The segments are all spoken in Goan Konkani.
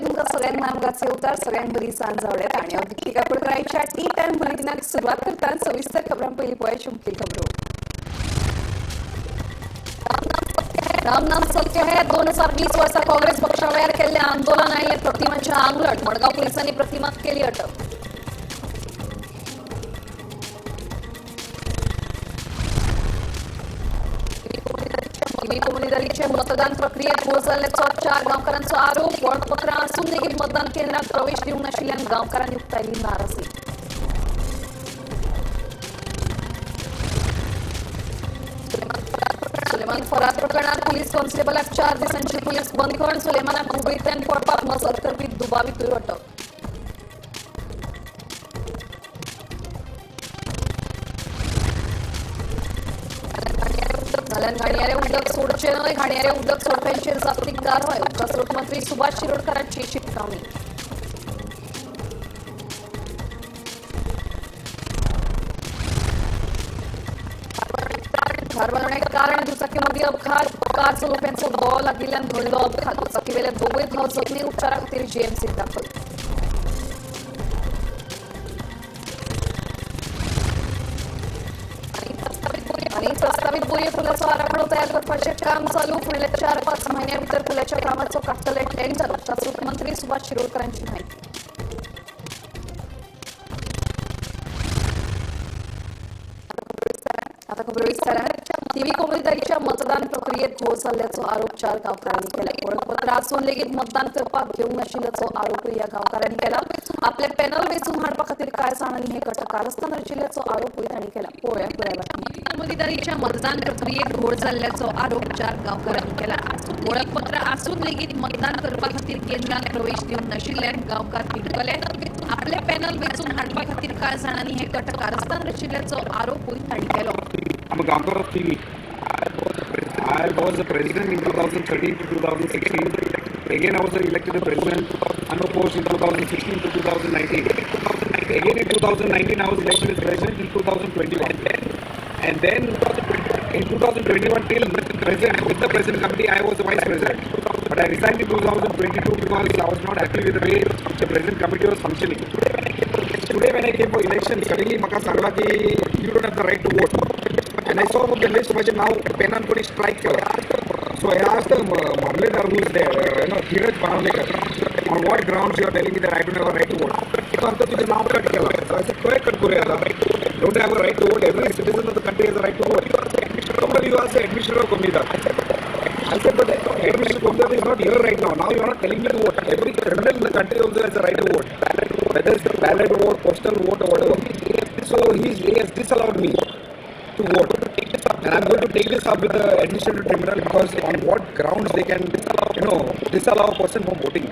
तुमकां सगळ्यांक नामगाचे उतार सगळ्यांक बरी सांज आवडत आनी हांव दीप्ती काकोडकराच्या टी टायम बुलेटिनाक सुरवात करता. सविस्तर खबरां पयलीं पळोवया मुखेल खबरो. राम नाम सत्य है. 2020 वर्सा काँग्रेस पक्षा वेळार केल्लें आंदोलन आयलें प्रतिमाच्या आंगलट. मडगांव पुलिसांनी प्रतिमाक केली अटक. कोमुनिदादीचे मतदान प्रक्रियेत घोळ जाल्ल्याचो 4 गांवकारांचो आरोप. वळखपत्रां आसून लेगीत मतदान केंद्रात प्रवेश दिवंक नाशिल्ल्यान गांवकारांनी उक्तायली नाराजी. सुलेमान फरार प्रकरणात पुलीस कॉन्स्टेबलाक 4 दिसांची पुलीस बंदखण. सुलेमानाक मुंबयंतल्यान पळपाक मजत करपी दुबावितूय अटक. घाणयारे उदक सोडचे न्हय. घाणयारे उदक सोडप्यांचेर जातली कारवाय. उदकास्रोत मंत्री सुभाष शिरोडकरांची शिटकावणी. धारबांदोड्यां कारण दुचाकी मदीं अपघात. कार चलोवप्यांचो दोळो लागिल्ल्यान घडलो अपघात. दुचाकीवेले दोगूय घाव जखमी. उपचारा खातीर जीएमसीत दाखल. प्रस्तावित बोरये पुलाचो आराखडो तयार करपाचें काम चालू. फुडल्या 4-5 म्हयन्यां भितर पुलाच्या कामाचो काडटले टेंडर. उदकास्रोत मंत्री सुभाष शिरोडकरांची म्हायती. आता खबर विस्तारान. थिवी कोमुनिदादीच्या मतदान प्रक्रियेत घोळ जाल्ल्याचो आरोप 4 गांवकारांनी केला. वळखपत्र आसून लेगीत मतदान करपाक घेवंक नाशिल्ल्याचो आरोपूय ह्या गांवकारांनी केला. आपले पॅनल वेंचून हाडपा खातीर कांय जाणांनी हे गट कारस्थान रचिल्ल्याचो आरोपूय तांणी केला. पळोवया पुराय बातमी. कोमुनिदादीच्या मतदान प्रक्रियेत घोळ जाल्ल्याचो आरोप 4 गांवकारांनी केला. वळखपत्र आसून लेगीत मतदान करपा खातीर केंद्रात प्रवेश दिवंक नाशिल्ल्यान गांवकार तिडकले. आपले पॅनल वेंचून हाडपा खातीर कांय जाणांनी हे गट कारस्थान रचिल्ल्याचो आरोपूय तांणी केलो. I'm a Gaonkar of Thivim. I was the president in 2013 to 2016. Again, I was elected the president unopposed in 2016 to 2019. Again in 2019, I was elected as president in 2021. And then in 2021 till present, with the present committee, I was the vice president. But I resigned in 2022 because I was not happy with the way the present committee was functioning. Today when I came for election, suddenly maka sangla ki you don't have the right to vote. And I saw from the list, now pen on strike. So I asked the Mamledar who is there, Dheeraj Banavlekar, on what grounds you are telling me that I don't have a right to vote? So I said, cut. So I said, cut. Don't have a right to vote. Every citizen of the country has a right to vote. So you asked the administrator of Comunidad. I said, but administrator of Comunidad is not here right now. Now you are not telling me to vote. Every criminal in the country also has a right to vote. Whether it's the ballot vote, postal vote or whatever. So he has disallowed me to vote. And I'm going to take this up with the administrative tribunal because on what grounds they can, disallow a person from voting.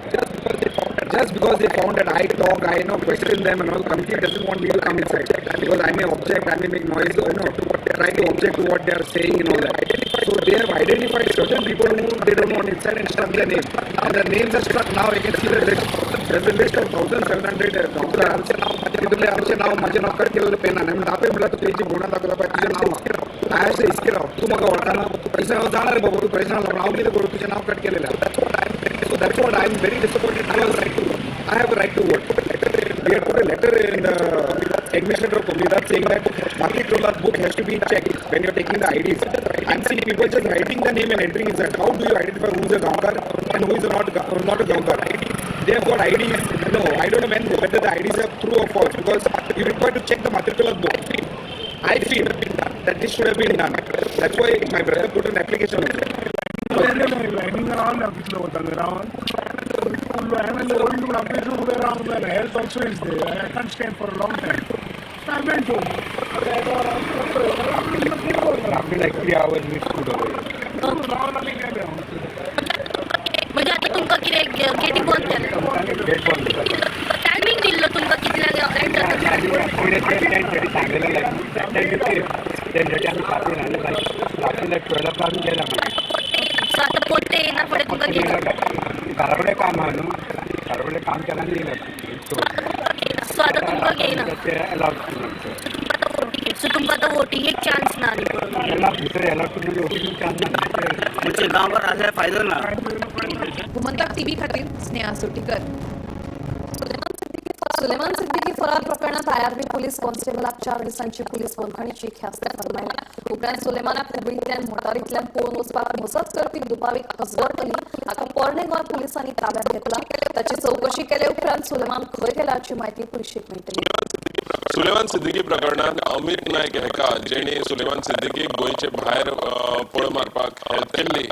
Just because they found that I talk, I question them and all. Committee doesn't want me to come inside because I may object, I may make noise, try to object to what they are saying and all that. So they have identified certain people who they don't want inside and struck their name. And their names are struck now. You can see the list. There's a list of 1,700 गांवकार. तितूंतले आमचें नांव म्हाजें नांव कट केलेलें पेनान. आनी दाखय म्हणल्यार तूं तेजी भोवणां दाखयता पळय तुजें नांव हांवें अशें इसके राव तूं म्हाका वळखना पयशे हांव जाणा रे बाबा तूं प्रेसिडेंट हांव कितें करूं तुजें नांव कट केलेलें. So that's what I am very disappointed because I have a right to vote. We have put a letter in the administrator of Comunidad saying that Matricular book has to be checked when you are taking the IDs. I'm seeing people just writing the name and entering inside. How do you identify who is a Gaonkar and who is not a Gaonkar? They have got IDs. No, I don't know whether the IDs are true or false because you require to check the matricular book. I feel that this should have been done. That's why my brother put an application. Health also is there. I can't stand for a long time. So I went home. After like 3 hours, we stood away. म्हणजे आता तुमकां कितें गेटी बंद केलें? गेट बंद केलें. टायमींग दिल्लो तुमकां कितल्यांक एंटर 10:30 सांगलेलें 10:50 10:30 आमी रात्री हाडलें रात्री 12 o'clock गेले. सो आतां परते येयना फुडें तुमकां घेयना. घरा कडेन काम आहा न्हू, घरा कडेन काम केलां आनी येयलें. सो आतां तुमकां घेयना. अलावड. सो तुमकां आतां वोटिंगेक चान्स ना आनी भितर अलावड म्हणजे वोटिंग चान्स ना. म्हणजे गांवकार आसल्यार फायदो ना. गोमंतक टीव्ही खातीर स्नेहा सुटीकर. सुलेमान सिद्दीकी फरार प्रकरणात आयआरबी पुलीस कॉन्स्टेबलाक 4 दिसांची पुलीस बंदखणीची ख्यास्त फर्मायल्या. उपरांत सुलेमानाक हुबळींतल्यान मोटारींतल्यान पळून वचपाक मजत करपी दुबावीत असगर अली हाका पोरणे गोंय पुलिसांनी ताब्यात घेतला. ताची चवकशी केले उपरांत सुलेमान खंय गेला हाची म्हायती पुलिशेक मेळटली. सुलेमान सिद्दीकी प्रकरणात अमित नायक हेका जेणे सुलेमान सिद्दीकी गोंयचे भायर पळ मारपाक हेल्प केल्ली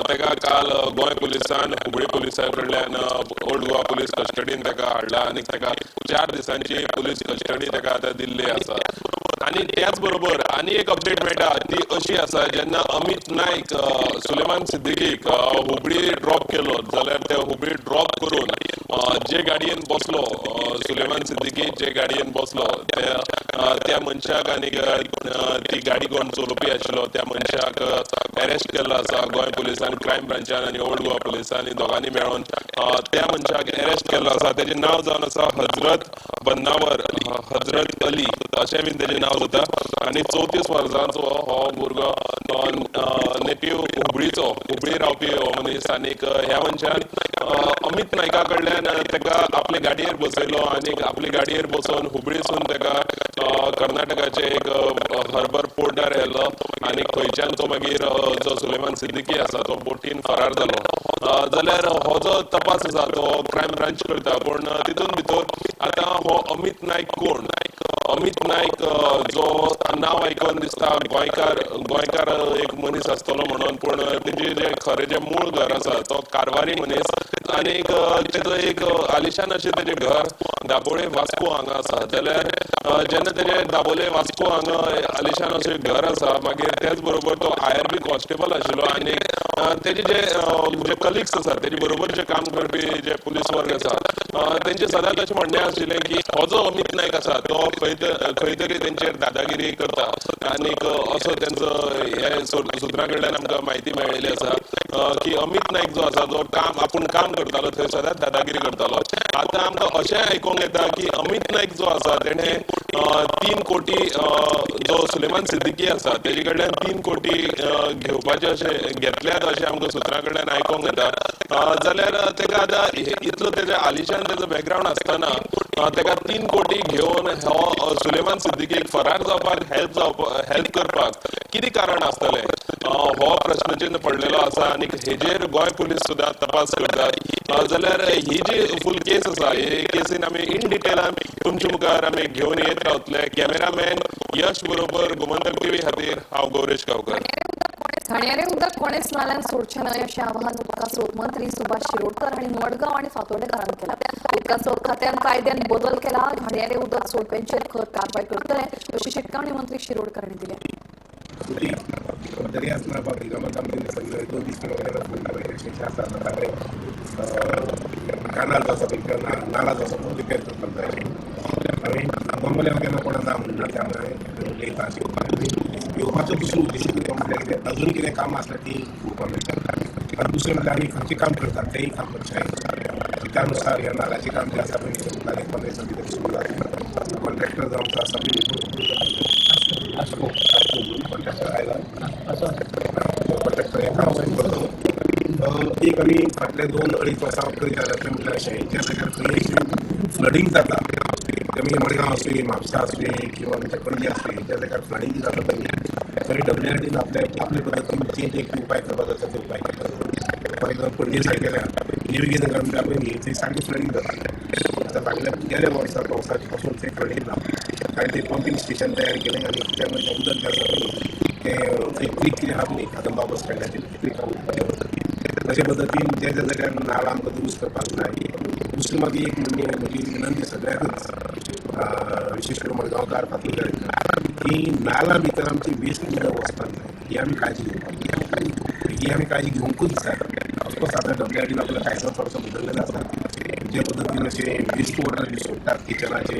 ताका काल गोंय पुलिसान हुबळी पुलिसां कडल्यान ओल्ड गोवा पुलीस कस्टडीन ताका हाडला आनी ताका 4 दिसांची पुलीस कस्टडी ताका आतां दिल्ली आसा. आनी त्याच बरोबर आनी एक अपडेट मेळटा ती अशी आसा, जेन्ना अमित नायक सुलेमान सिद्दीकीक हुबळी ड्रॉप केलो जाल्यार ते हुबळी ड्रॉप करून जे गाडयेन बसलो सुलेमान सिद्दीकी जे गाडयेन बसलो त्या मनशाक आनी ती गाडी कोण चलोवपी आशिल्लो त्या मनशाक अरेस्ट केल्लो आसा गोंय पुलिसान, क्रायम ब्रांचान आनी ओल्ड गोवा पुलिसांनी दोगांनी मेळून त्या मनशाक अरेस्ट केल्लो आसा. तेजें नांव जावन आसा हजरत बन्नावर हजरत अली अशें बीन तेजें नांव जाता आनी 34 वर्सांचो हो भुरगो नेटीव हुबळीचो, हुबळी रावपी हो मनीस. आनीक ह्या मनशान अमित नायका कडल्यान ताका आपले गाडयेर बसयलो आनी आपले गाडयेर बसोवन हुबळीसून ताका कर्नाटकाचे एक हर्बर पोर्टार व्हेलो आनी खंयच्यान तो मागीर जो सुलेमान सिद्दीकी आसा तो बोटीन फरार जालो. जाल्यार हो जो तपास आसा तो क्रायम ब्रांच करता, पूण तितून भितर आतां हो अमित नायक कोण? अमित नायक जो नांव आयकून दिसता गोंयकार गोंयकार एक मनीस आसतलो म्हणून, पूण तेजे जे खरें जें मूळ घर आसा तो कारवारी मनीस आनी तेजो एक आलिशान अशें तेजें घर दाबोळे वास्को हांगा आसा. जाल्यार जेन्ना तेजें दाबोळे वास्को हांगा आलिशान अशें घर आसा मागीर त्याच बरोबर तो आयआरबी कॉन्स्टेबल आशिल्लो आनी तेजे जे जे कलिग्स आसा तेजे बरोबर जे काम करपी जे पुलीस वर्ग आसा तेंचे सदांच अशें म्हणणें आशिल्लें की हो जो अमित नायक आसा तो खंय तरी तेंचेर दादागिरी करता आनीक असो तेंचो हे सुत्रां कडल्यान आमकां म्हायती मेळिल्ली आसा की अमित नायक जो आसा जो काम आपूण काम करतालो थंय सदांच दादागिरी करतालो. आतां आमकां अशें आयकूंक येता की अमित नायक जो आसा तेणें 3 कोटी जो सुलेमान सिद्दीकी आसा तेजे कडल्यान 3 कोटी घेवपाचे अशें घेतल्यात अशें आमकां सुत्रां कडल्यान आयकूंक येता. जाल्यार तेका आतां इतलो तेज्या आलिशान तेजो बॅकग्रावंड आसतना तेका 3 कोटी घेवन हो सुलेमान सिद्दीकीक फरार जावपाक हेल्प करपाक कितें कारण आसतलें हो प्रश्नचिन्ह पडलेलो आसा आनी हेजेर गोंय पुलीस सुद्दां तपास करतात. जाल्यार ही जी फूल केस आसा हे केसीन आमी इन डिटेलान तुमच्या मुखार आमी घेवन येत रावतले. कॅमेरामॅन यश बरोबर गोमंतक टीव्ही खातीर हांव गौरेश गांवकर. घाणयारें उदक कोणेच नाल्यान सोडचें न्हय अशें आवाहन उदका स्रोत मंत्री सुभाष शिरोडकर हांणी मडगांव आनी फातोर्डेकारांक केलां. उदका स्रोत खात्यान कायद्यान बदल केला, घाणयारें उदक सोडप्यांचेर खर कारवाय करतले अशी शिटकावणी मंत्री शिरोडकर हांणी दिल्या. येवपाचो दुसरो उद्देश कितें म्हटल्यार कितें अजून कितें कामां आसल्यार तीं पळोवपाक मेळटा आनी दुसरें म्हटल्यार आमी खंयचें काम करतात तेंय काम करचें. त्या नुसार ह्या नालाचें काम जें आसा पळय तें 15 दिसां भितर सुरू जातलें. कॉन्ट्रॅक्टर जो आमचो आसा पळय कॉन्ट्रॅक्टर आयला, कॉन्ट्रॅक्टर हें काम सुरू करतलो. एक आमी फाटले 2-2.5 वर्सां करीत आयला तें म्हटल्यार अशें ज्या जाग्यार खंय फ्लडींग जाता, आमी मडगांव आसूं, म्हापसा आसूं किंवा आमच्या पणजे आसूं, ज्या जाग्यार फ्लडींग जाता थंय डब्ल्यूआरडीन आपले आपले पद्दतीन जे जे उपाय करपाक जाता ते उपाय करतात. फॉर एक्झाम्पल पणजे सायडीन निवगी नगर म्हणटा पळय न्ही थंय सारकें फ्लडींग जाता. आतां फाटल्या गेल्या वर्सा पावसाचे पासून थंय फ्लडींग ना कारण ते पंपींग स्टेशन तयार केलें आनी त्यामुळे तें उदक जें आसा पळय तें थंय क्रीक कितें आहा न्ही कदंबा बस स्टँडाचेर क्रीक अशे पद्दतीन ज्या ज्या जाग्यार नाला आमकां दुरुस्त करपाक जाय. दुसरी मागीर एक म्हजी विनंती सगळ्यांकच विशेष करून मडगांवकार फातोर्डेकार की नाला भितर आमची वेस्ट उदक वचपाक जाय ही आमी काळजी घेवपाक ही आमी काळजी घेवंकूच जाय. ऑफकोर्स आतां डब्ल्यूआरडीन आपलो कायदो थोडोसो बदललेलो आसा जे पद्दतीन अशें वेस्ट वॉटर बी सोडटात किचनाचे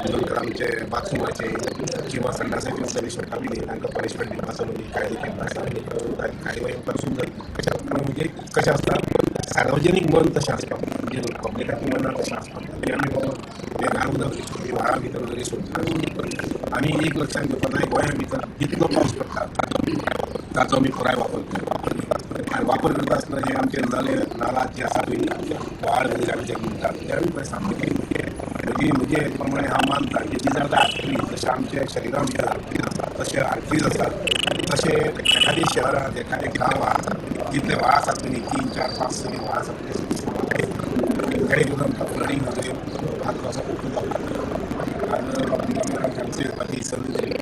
नंतर आमचे बाथरुमाचे किंवा संडासाचे उदक बी सोडटा बी तांकां पनिशमेंट दिवपाचो म्हणजे कायदो केल्लो आसा आनी ताची कार्यवाही मुखार सुरू जातली. म्हणजे कशें आसता सार्वजनीक मन तशें आसपाक म्हणजे पब्लिकाचें मनां तशें आसपाक जाय. आमी बाबा हें घाण उदक व्हाळा भितर जरी सोडटा आनी एक लक्षांत घेवपाक जाय गोंया भितर जितलो पावस पडटा ताचो आमी पुराय वापर करता. आनी वापर करता आसतना हे आमचे नाले नाला जे आसा पळय व्हाळ वगैरे आमी जे म्हणटात ते आमी पळय सामके म्हणजे म्हजे प्रमाणे हांव मानता की these are the arteries, जशें आमच्या शरिरान भितर आर्टरीज आसात तशे आर्टरीज आसात तशें एखाद्या शहरांत एखाद्या गांवांत जितले व्हाळ आसात न्ही 3 4 5 6 व्हाळ आसात ते करून आमकां फ्लडींग वगैरे भात आसा खूब जाता आनी संद दिली.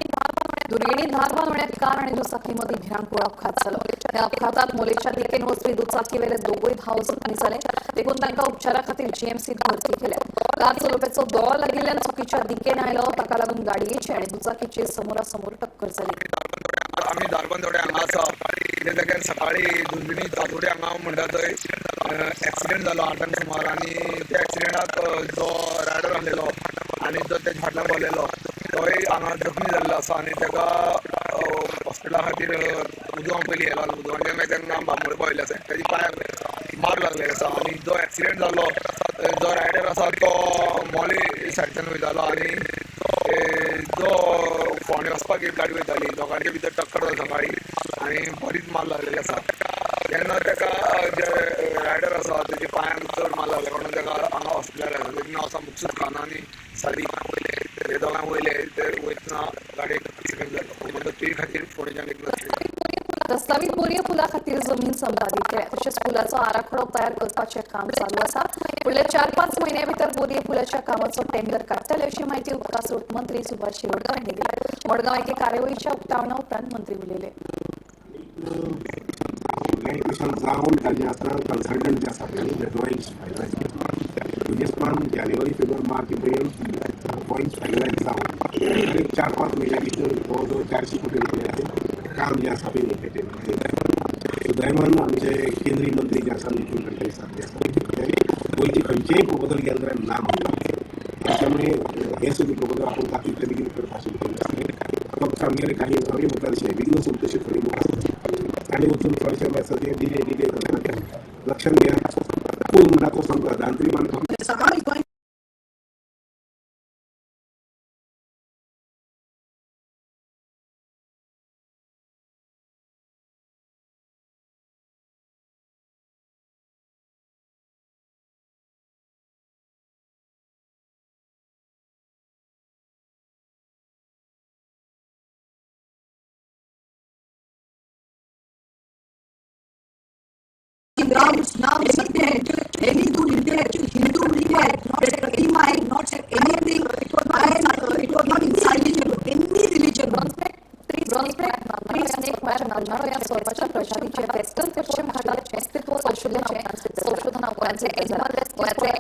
दुर्गिणी धारबांदोड्यात कार आणि दुचाकीमध्ये भिरांकूळ अपघात झालो. त्या अपघातात मोलेच्या दिकेन वचपी दुचाकीवेले दोगूय धाव जखमी जाले. देखून तांकां उपचारा खातीर जीएमसीत भरती केल्या. कार चलोवप्याचो दोळो लागिल्ल्यान चुकीच्या दिकेन आयलो. ताका लागून गाडयेची आनी दुचाकीची समोरासमोर टक्कर जाली. आमी धारबांदोड्या हांगा आसा. त्या जाग्यार सकाळी दुर्बिणी तातोडी हांगा म्हणटा थंय एक्सिडेंट जालो 8 सुमार आनी त्या एक्सिडेंटाक जो रायडर आसलेलो आनी जो तेच्या फाटल्यान बसलेलो तोय हांगा जखमी जाल्लो आसा आनी ताका हॉस्पिटला खातीर मुदगांव पयलीं येयलो. मुदगांवच्यान मागीर तांकां बांबोळे पावयल्ले आसा. ताच्या पांयाक मार लागलेलो आसा आनी जो एक्सिडेंट जालो जो रायडर आसा तो मोले सायडच्यान वयतालो आनी जो फोंडे वचपाक एक गाडी वयताली दोगांच्या भितर टक्कर जाली सकाळी आनी बरीच मार लागलेली आसा. तेन्ना ताका जे रायडर आसा तेच्या पांयांक चड मार लागले म्हणून ताका हांगा हॉस्पिटलार आसा. तेजें नांव आसा मुकसूद खान आनी सादीक. ते दोगांय वयले ते वयतना गाडयेक एक्सिडंट जालो म्हणटकच ते खातीर फोंडेच्यान एक प्रस्तावीत बोरये पुला खातीर जमीन संपादीत केल्या. तशेंच पुलाचो आराखडो तयार करपाचें काम चालू आसा. फुडल्या 4-5 म्हयन्या भितर बोरये पुलाच्या कामाचो टेंडर काडटले अशी म्हायती उदका स्रोत मंत्री सुभाष शिरोडकर हांणी दिली. मडगांव एके कार्यावळीच्या उक्तावणा उपरांत मंत्री उलयले. जावन ताजें आसतना कन्सल्टंट जे आसा पळय ड्रॉइंग्स फायनलायज म्हणजे सुमार जानेवारी फेब्रुवारी मार्च पर्यंत ड्रॉइंग्स फायनलायज जावन आनी 4-5 म्हयन्या भितर जवळ जवळ 400 कोटी रुपयाचें काम जें आसा पळय तें सुदैवान आमचे केंद्रीय मंत्री जे आसा नितीन गडकरी सारके आसा ते गोंयचे खंयचेय प्रपोजल गेले जाल्यार ना म्हणटा. त्यामुळे हे सुद्दां प्रपोजल आपूण तातूंतले बेगीन करपाक फक्त आमगेले काही आमी म्हणटा तशें विघ्न संतोशी खरी आनी वचून चडशे आसा ते दिले दिले लक्षात घ्या. पूल म्हणटा तो सामको तांत्रिक बांदकाम. राम नाम सत्य है, हिंदू है, प्रतिमा है, not anything. It was not inciting any religion. या स्वरूपाच्या प्रजातीचे वेस्टर्न पश्चिम घाटात अस्तित्व संशोधनाचे संशोधनाचे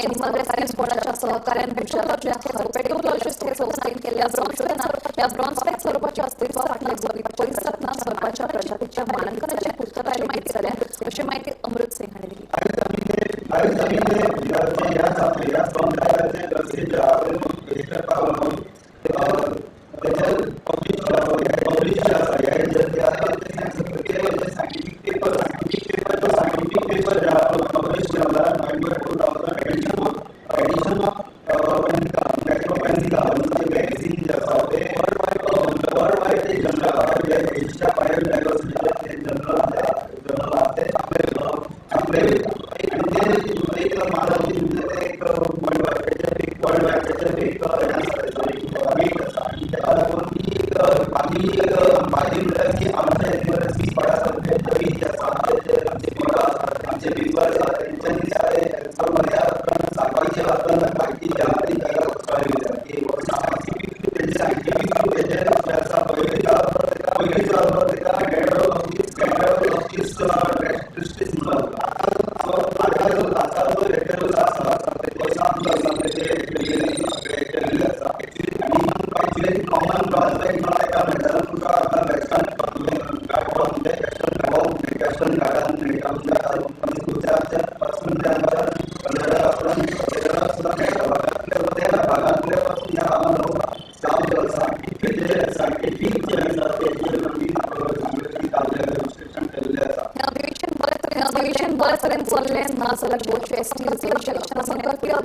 एनिमल रेस्क्यू स्क्वॉडाच्या सहकार्यान गुजरातातल्या हर्पेटोलॉजिस्ट हे संस्थेन केल्ल्या संशोधनात या ब्रॉन्झबॅक स्वरूपाच्या अस्तित्वाफाटल्या जमीन परिसरात ना स्वरूपाच्या प्रजातीच्या मानांकनाची पूर्तता लेगीत जाल्या अशी माहिती अमृत सिंग हांणी दिली.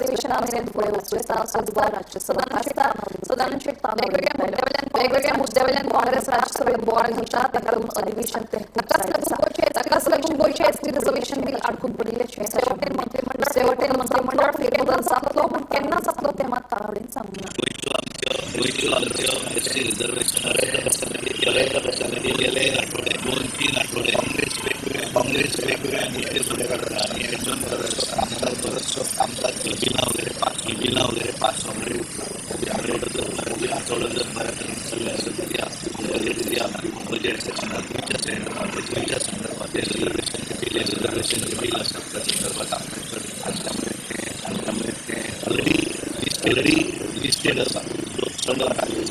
अधिवेशना मेरेन फुडें वचूं येता असो दुबाव राज्यसभा खासदार सदानंद शेट तानावडे वेगवेगळ्या मुद्द्यावेल्यान काँग्रेस राज्यसभेत बोवाळ घालता, ताका लागून अधिवेशन तहकूब जायत आसा. ताकाच लागून गोंयचें एसटी रिझर्वेशन बील आडकून पडिल्ल्याचें दुसरे वटेन मंत्रीमंडळ फेरबदल जातलो, पूण केन्ना जातलो तें मात तानावडेन सांगूंक ना. गेले 2-3 आठवडे काँग्रेस वेगवेगळ्या मुद्दे फुडें काडटा आनी एडजर्न करता. आमकां बरोचसो कामकाज बिलां वगैरे पास ऑलरेडी आठवडो जर बऱ्या तरेन चल्लें आसत जाल्यार बजेट सेशनात गोंयच्या संदर्भात ते रिझर्वेशनचे बील आसा त्या संदर्भात आनी त्यामुळे ते ऑलरेडी लिस्टेड आसा.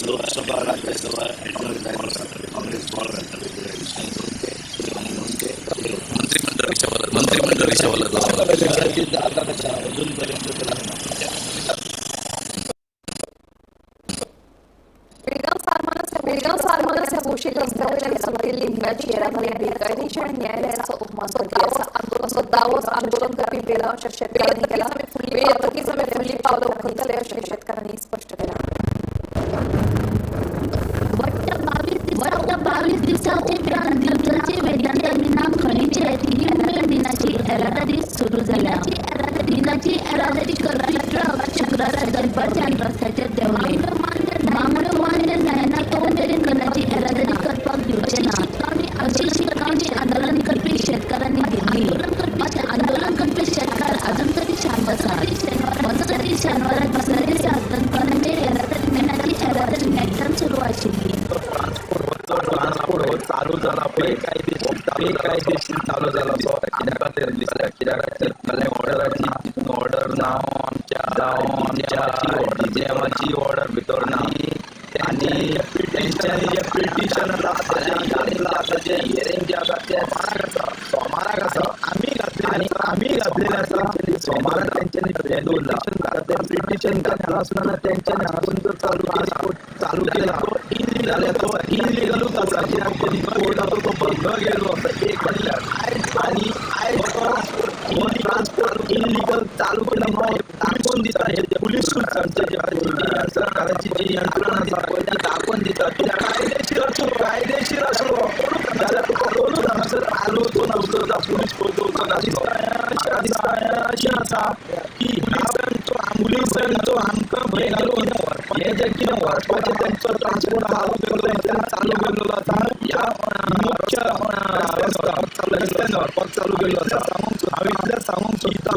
लोकसभा राज्यसभा एडजर्न जायत आसा. काँग्रेस बोवाळ घालता वेगवेगळ्या विशयांचेर आनी म्हणून ते मंत्रिमंडळ आता कशा अजूनपर्यंत बेळगांव सारमानस ह्या भौशीक रस्त्यावयल्यान सुरू केल्ली लिंबाची येरादारी बेकायदेशीर आनी न्यायालयाचो अपमान करपी आसा असो दावो आंदोलन करपी बेळगांवच्या शेतकारांनी केला. वेळ येतकीच आमी फुडलीं पावलां उखलतले अशें शेतकारांनी स्पश्ट केलां. वट्ट 22 दिसां उपरांत दिवचलचे वेदांत मिना खणीचेर 3 मे दिनाची येरादारी सुरू जाल्या. दिनाची येरादारी करपी ट्रक शुक्रारा दनपारच्यान रस्त्याचेर देंवले. मागण्यो मान्य जायना तो मेरेन मिनाची येरादारी करपाक दिवचे ना अशी शिटकावणी आंदोलन करपी शेतकारांनी दिली. मात आंदोलन करपी शेतकार अजून तरी शांत आसात. मजगतीं शेनवारा दुसऱ्या दिसा दनपारा मेरेन मिनाची येरादारी नेटान सुरू आशिल्ली. ट्रान्सपोर्ट हो चालू जाला पळय बेकायदेशीर चालू जाला तो कित्याक खातीर दिसता कित्याक खातीर ऑर्डराची तितून ऑर्डर ना आमच्या जावं आमच्या डीजीएमाची ऑर्डर भितर ना आनी तेंच्यांनी जें पिटिशन आसा घातलां आसा जें हियरींग जें आसा तें सोमाराक आसा आनी आमी घातलेलें आसा सोमाराक तेंच्यांनी हें दवरलां. आतां तें पिटिशन घातलां आसतना तेंच्यांनी हांगासून जर चालू केला जाल्यार तो इलिगलूच आसा कित्याक कोर्टाचो तो भंग गेल्लो आसा एक म्हणल्यार आनी आयज हो ट्रान्सपोर्ट इलिगल चालू केला म्हणून दाखोवन दिता हे पुलिसूच आमचे जे सरकाराची जी यंत्रणा आसा पळय ती दाखोवन दिता कित्याक कायदेशीर आसलो जाल्यार तुका कोणूच हांगासर आलोवचो नासलो जावं पुलीस पळोवचो नासलो. दिसता अशें आसा की पुलिसांचो आमकां भंय घालून हें जें कितें व्हरपाचें तेंचो ट्रान्सपोर्ट चालू केल्लो आसा ह्या मुख्य रस्त्यान व्हरपाक चालू केल्लो आसा. हांव इतलें सांगूंक सोदता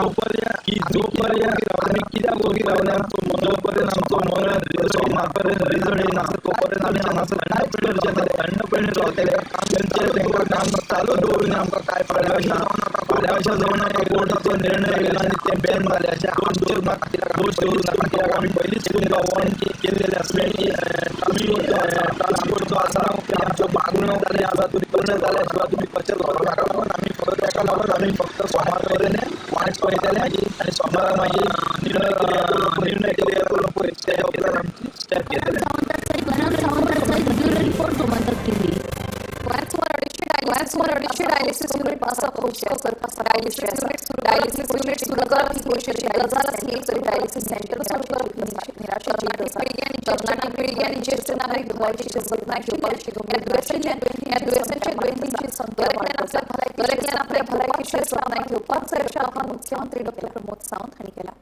की जो पर्यंत आमी कित्याक ओगी रावल्या जो पर्यंत आमचो मरण सोमार पर्यंत रिजल्ट येना तो पर्यंत आमी हांगासर थंडपणे रावतले. तेंचें काम चालू दवरून आमकां कांय फाल्यां अशें जावं नाका कोर्टाचो निर्णय घेतला आनी तें बॅन जालें अशें आमचेर दोश दवरूं नाका कित्याक आमी पयलींच वॉर्न केल्लेलें आसलें की आमी ट्रान्सपोर्ट जो आसा आमच्यो मागण्यो जाल्यो आसा तुमी पूर्ण जाल्या शिवाय तुमी कशें व्हरूं नाका लागून आमी फक्त ताका लागून आमी फक्त सोमार पर्यंत वाट पळयतले आनी सोमारा मागीर निर्णय कितें येतलो पळय तेज्या उपरांत आमची स्टेप घेतले. गोंयांत सुमार 250 डायलिसीस युनिट आसा. डायलिसीस युनिट सुरू करप ही खोशयेची गजाल आसली तरी डायलिसीस सेंटर सुरू करप ही निराशाजनक आसा. तरणाटी पिळगी आनी ज्येश्ठ नागरीक भलायकेची जतनाय घेवपाची गंभीर आशिल्ल्यान ह्या दुयेंसांच्या दुयेंतींची संख्या वाडत आसा. दरेकल्यान आपल्या भलायकेची जतनाय घेवपाक जाय अशें आवाहन मुख्यमंत्री डॉ. प्रमोद सावंत हांणी केलां.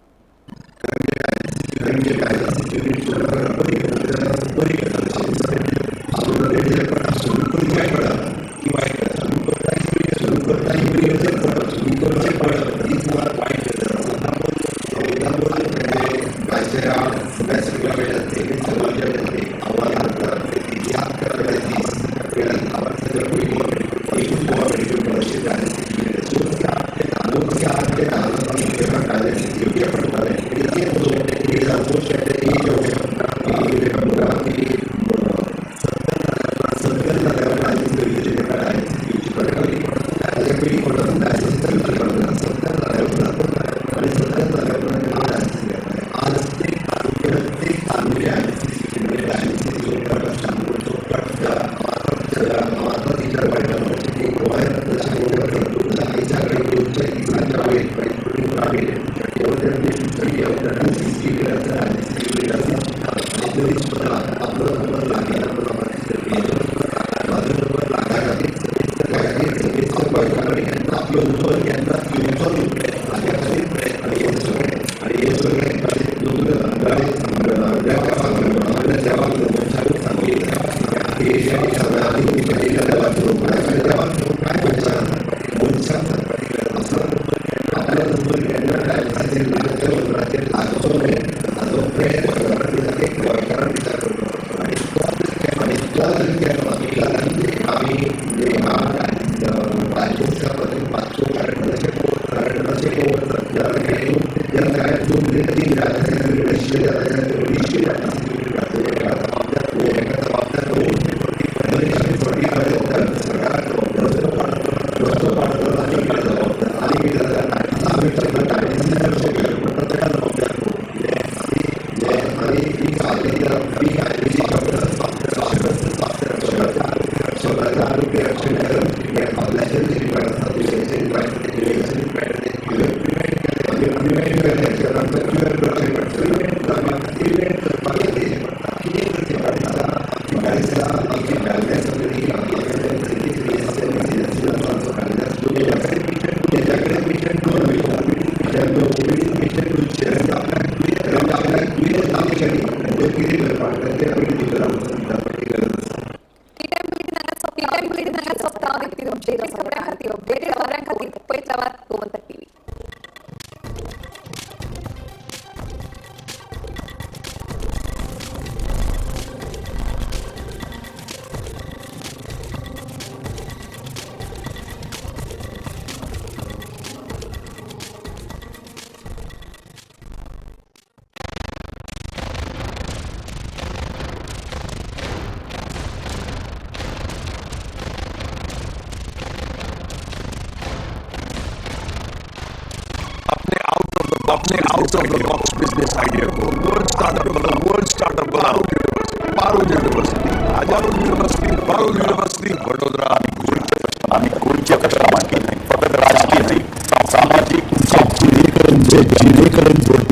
Gomantak TV. अपने out of the box business idea को वर्ल्ड स्टार्टअप बनाओ। Parul university, Parul university, Parul university, Vadodara. आणि गोंयच्या फकत राजकीय नाही, सामाजिक, जेणेकरून